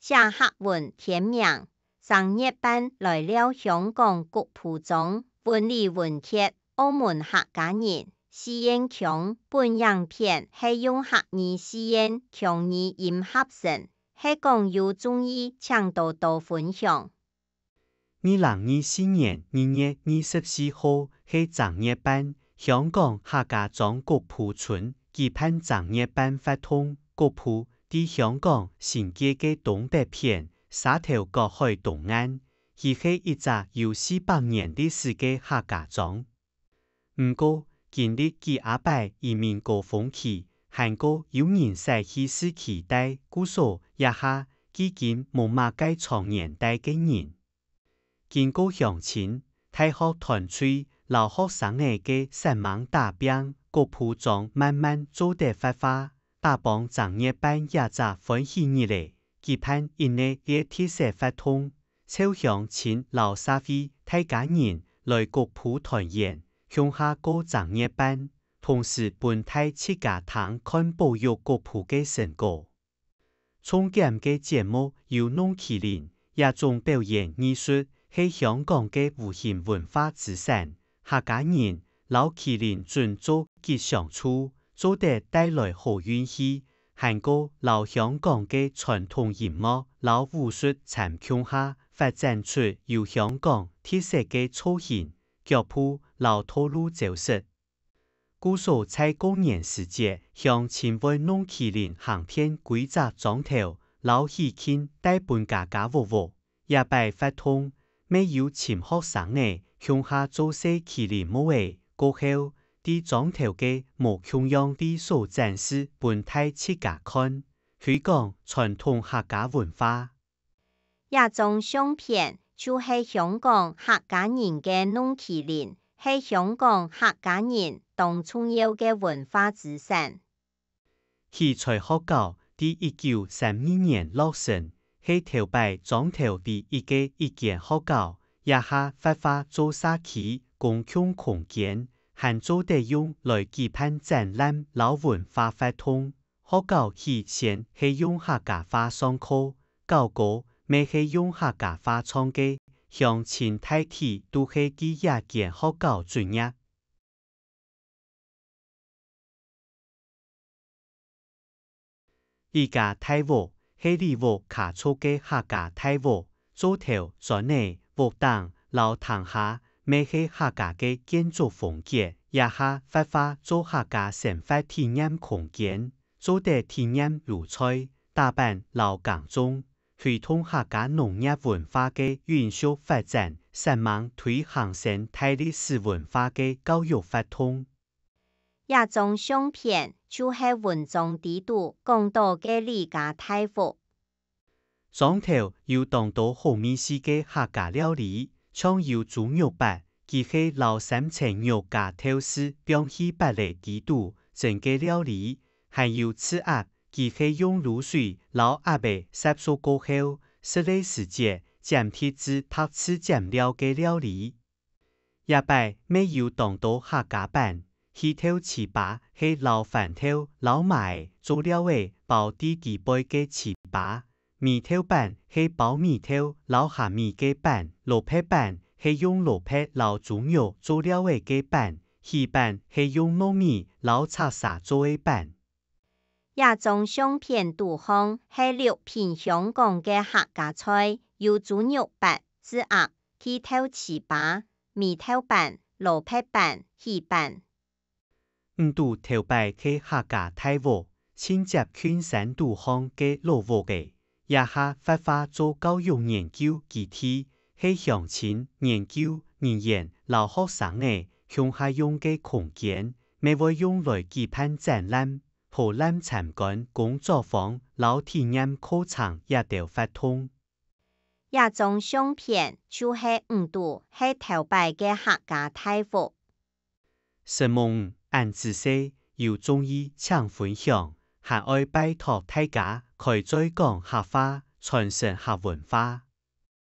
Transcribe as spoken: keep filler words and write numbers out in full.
寫客文簽名，正月半來尞香港谷埔庄，文理文傑，澳門客家人，四縣腔，本影片係用客語四縣腔語音合成，係講有中意請多多分享。 二零二四年二月二十四號係正月半，香港客家庄谷埔村舉辦正月半活動。谷埔在香港新界个東北片，沙頭角海東岸，佢係一隻有四百年歷史个客家庄。 毋過，經歷幾下擺移民高峰期，還過有人徙去市區戴，故所這下既經無麼个長年戴个人。經過鄉親、大學團隊摎學生仔个煞猛打拚，谷埔庄慢慢做得活化，打幫正月半這隻歡喜日仔，舉辦一系列特色活動， 招鄉親摎社會大家人來谷埔團圓，共下過正月半，同時分大自家聽看保育谷埔个成果。重點个節目有弄麒麟，這種表演藝術係香港个無形文化資產，客家人摎麒麟準做吉祥獸，做得帶來好運氣，還過摎香港个傳統音樂摎武術參共下，發展出有香港特色个造型、腳步摎套路招式。故所在過年時節，鄉親會弄麒麟行遍歸隻庄頭，摎喜慶帶分家家戶戶。 這擺活動乜有尋學生仔共下做細麒麟模仔，過後在庄頭个無共樣地所展示分大自家看，推廣傳統客家文化。這張相片就係香港客家人个弄麒麟，係香港客家人當重要个文化資產。 喜財學校在一九三二年落成，係頭擺庄頭裡一个一間學校，這下活化做社區公共空間，還做得用來舉辦展覽摎文化活動。學校起先係用客家話上課，校歌乜係用客家話唱个，鄉親大體都係在這間學校卒業。 這家大屋係李屋家族个客家大屋，灶頭、磚仔、屋頂摎廳下乜係客家个建築風格，這下活化做客家生活體驗空間，做得體驗滷菜、打粄摎耕種， 推動客家農業文化个永續發展，煞猛推行生態歷史文化个教育活動。這張相片就係文章裡肚講到个李家大屋。庄頭有當多好味緒个客家料理，像有豬肉粄，佢係摎三層肉加豆豉放去粄仔裡肚，蒸个料理，還有豉鴨， 佢係用滷水摎鴨仔煠熟過後，食个時節，沾滴仔白醋醬料个料理。這擺乜有當多客家粄，起頭粢粑係摎番豆摎麻仔做料仔包在底背个粢粑，米豆粄係包米豆摎蝦米个粄，蘿蔔粄係用蘿蔔摎豬肉做料仔个粄，喜粄係用糯米摎赤砂做个粄。 這張相片肚項係六品香港个客家菜，有豬肉粄、豉鴨、剃頭粢粑、米豆粄、蘿蔔粄、喜粄。毋堵頭擺个客家大屋，盡接近山肚項个老屋仔，這下活化做教育研究基地，係鄉親、研究人員摎學生仔共下用个空間，乜會用來舉辦展覽、 導覽參觀、工作坊摎體驗課程這兜活動。這張相片就係毋堵係頭擺个客家大屋。承蒙，恁仔細，有中意請分享，還愛拜託大家開嘴講客話，傳承客文化。